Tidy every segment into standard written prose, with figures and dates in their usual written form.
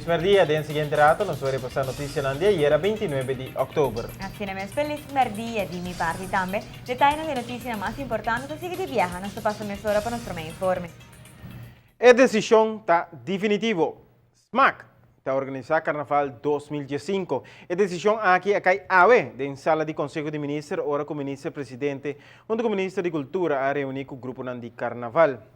Felis merdia. Den siguiente rato nos lo repasa noticianan di ayera 29 di october. Asina mes, felis merdia di mi parti tambe. Detayenan di e noticianan mas importante ta sigui di biaha. Nos ta pasa mesora pa nos prome informe. E decision ta definitivo. Smaak ta organisa Carnaval 2015. E decision aki a cay awe den sala di Conseho di Minister ora cu Minister Presidente hunto cu Minister di Cultura a reuni cu gruponan di Carnaval.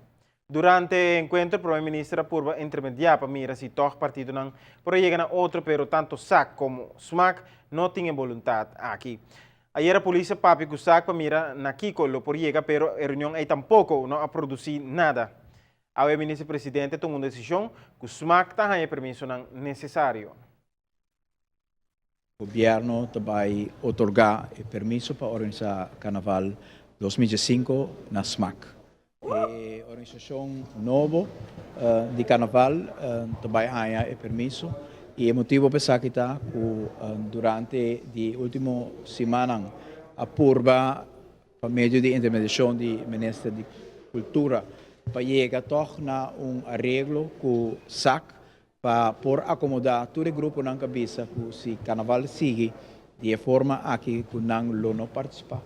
Durante e encuentro Prome Minister a purba intermedia pa mira si tog partidonan por a yega na otro pero tanto sac como Smaak no tin e boluntad aki. Ayera polis a papia cu sac pa mira na kico lo por yega pero e reunion ey tampoco no a produci nada. Awe Minister Presidente tuma un decision cu Smaak ta haña e permisonan necesario. Gobierno ta bay otorga e permiso pa organisa Carnaval 2015 na Smaak. E organisacion nobo di Carnaval ta bay haña e permiso y e motibo pa esaki ta cu durante di ultimo simannan a purba pa medio di intermediacion di Minister di Cultura pa yega toch na un areglo cu sac Pa por akomodá tur e gruponan ku a bisa ku si karnaval sigui di e forma aki ku nan lo no partisipá.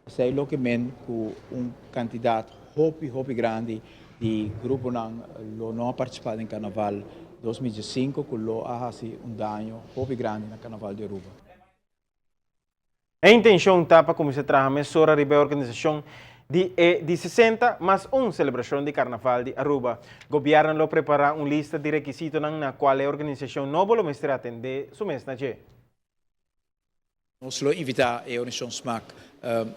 Esei loke men ku un kantidat hopi hopi grandi di gruponan lo no a partisipá den karnaval 2015 ku lo a hasi un daño hopi grandi na karnaval di Aruba. E intencion ta pa cuminsa traha mesora riba e organisacion di e di 60 mas un celebracion di Carnaval di Aruba. Gobierno lo prepara un lista di rekisitonan na cual e organisacion nobo lo mester atende su mes na dje. Nos lo invita e organisacion smac,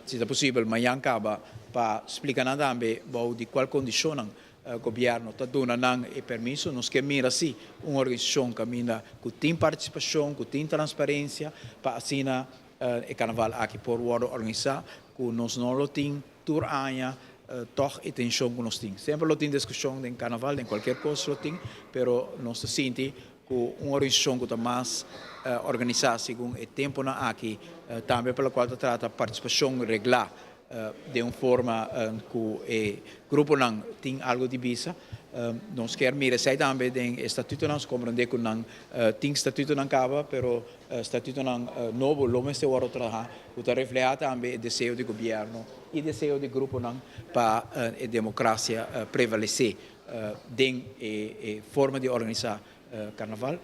si ta posibel, mañan caba pa splica nan tambe bou di cual condicionnan Gobierno ta duna nan e permiso. Nos ke mira si un organisacion caminda cu tin participacion, cu tin transparencia, pa asina e carnaval aki por wordo organisa, cu nos no lo tin tur aña tog e tension cu nos tin. Semper lo tin discusion den carnaval, den cualkier cos lo tin, pero nos ta sinti cu un organisacion cu ta mas organisa segun e temponan aki, tambe pa locual ta trata participacion regla Den un forma cu e gruponan tin algo di bisa. Nos kier mira esey tambe den e statutonan. Nos comprende cu nan tin statutonan caba, pero statutonan nobo lo mester wordo traha cu ta refleha tambe e deseo di gobierno y deseo di gruponan pa e democracia prevalece den e forma di organisa carnaval.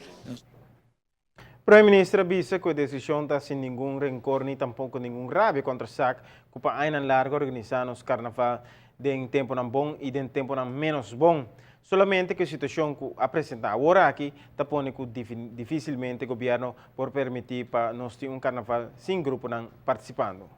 Prome Minister a bisa cu e decision ta sin ningun rencor ni tampoco ningun rabia contra sac cu pa añanan largo a organisa nos carnaval den temponan bon y den temponan menos bon. Solamente cu e situacion cu a presenta awor aki ta pone cu dificilmente gobierno por permiti pa nos tin un carnaval sin gruponan participando.